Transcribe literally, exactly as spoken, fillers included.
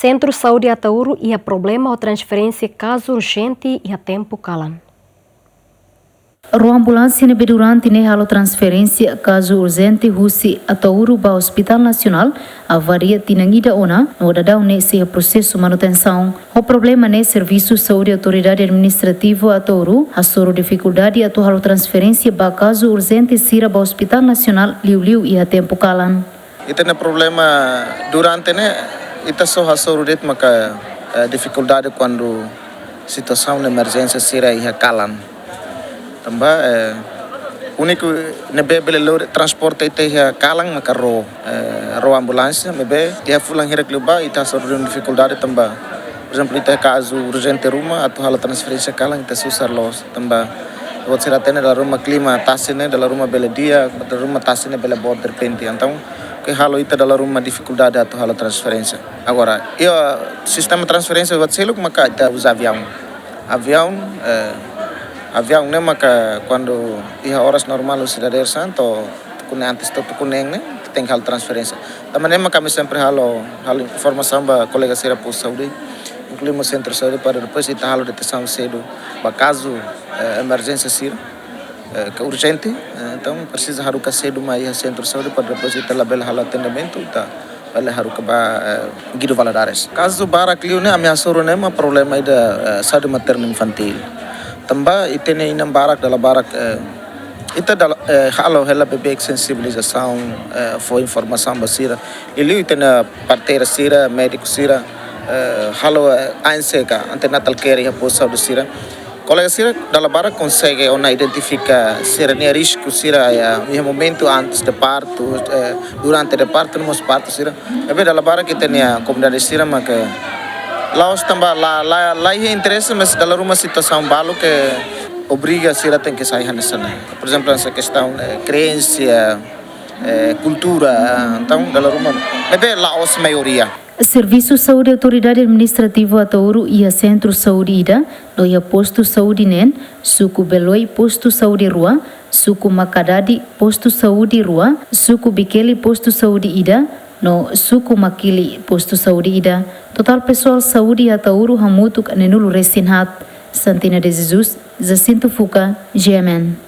Sentru Saúde Ataúru iha problema ho transferénsia kazu urjente iha tempu kalan. Rua ambulánsia ne'ebé durante ne'e halo transferénsia kazu urjente husi Ataúru ba Hospital Nasionál avaria tinan ida ona, no daudaun ne'e sei iha prosesu manutensaun. Ho problema ne'e, Servisu Saúde Autoridade Administrativa Ataúru hasoru difikuldade atu halo transferénsia ba kazu urjente sira ba Hospital Nasionál liuliu iha tempu kalan. Ita-nia problema durante ne'e, ita só hasoru de'it maka, eh, difikuldade kuandu situasaun emerjénsia sira iha kalan. Tanba, eh, úniku ne'ebé bele lori transporte ita iha kalan maka ró, eh, ró ambulánsia, maibé iha fulan hirak liubá ita hasoru difikuldade tanba, por ezemplu, ita kazu urjente ruma atu halo transferénsia kalan ita susar loos. Tanba buat sira hatene dala ruma klima tasi ne'e, dala ruma bele di'ak, dala ruma tasi ne'e bele boot derrepente. Entaun, ke halo ita dala ruma difikuldade atu halo transferénsia. Agora, iha sistema transferénsia buat seluk maka ita uza aviaun. Aviaun, eh, aviaun ne'e maka kuandu iha oras normál husi dadeer-saan to'o tuku neen, antes to'o tuku neen ne'e, tenke halo transferénsia. Tanba ne'e maka ami sempre halo, halo informasaun ba kolega sira postu saúde, inklui mós sentru saúde, para depois ita halo deteksaun sedu ba kazu, eh, emerjénsia sira, eh, ke urjente, eh, entaun presiza haruka sedu mai iha sentru saúde, para depois ita labele halo atendimentu, ita bele haruka ba, eh, Guido Valadares. Kazu barak liu ne'e ami hasoru ne'e mak problema ida, eh, saúde maternu infantíl. Tanba ita-nia inan barak dala barak, eh, ita dala, eh, halo hela beibeik sensibilizasaun, eh, fó informasaun ba sira. Liuliu ita-nia parteira sira, médiku sira, eh, halo, eh, A N C ka, antenatal care iha postu saúde sira. Kolega sira dala barak konsege ona identifika sira-nia risku sira iha, iha momentu antes de partu, eh, durante de partu, no mós partu sira. Maibé dala barak ita-nia komunidade sira maka la'ós tanba la, la, la iha interese, mas dala ruma situasaun balu ke obriga sira tenke sai hanesan ne'e. Por ezemplu, hanesan kestaun, eh, kréansia, eh, kultura, entaun dala ruma. Maibé la'ós maioria. Servisu Saúde Autoridade Administrativa Ataúru iha sentru saúde ida, no iha postu saúde neen, suku Beloi postu saúde rua, suku Makadadi postu saúde rua, suku Bikeli postu saúde ida, no suku Makili postu saúde ida. Totál pesoál saúde iha Ataúru hamutuk neenulu resin haat. Santina de Jesus, Jacinto Fuca, G M N.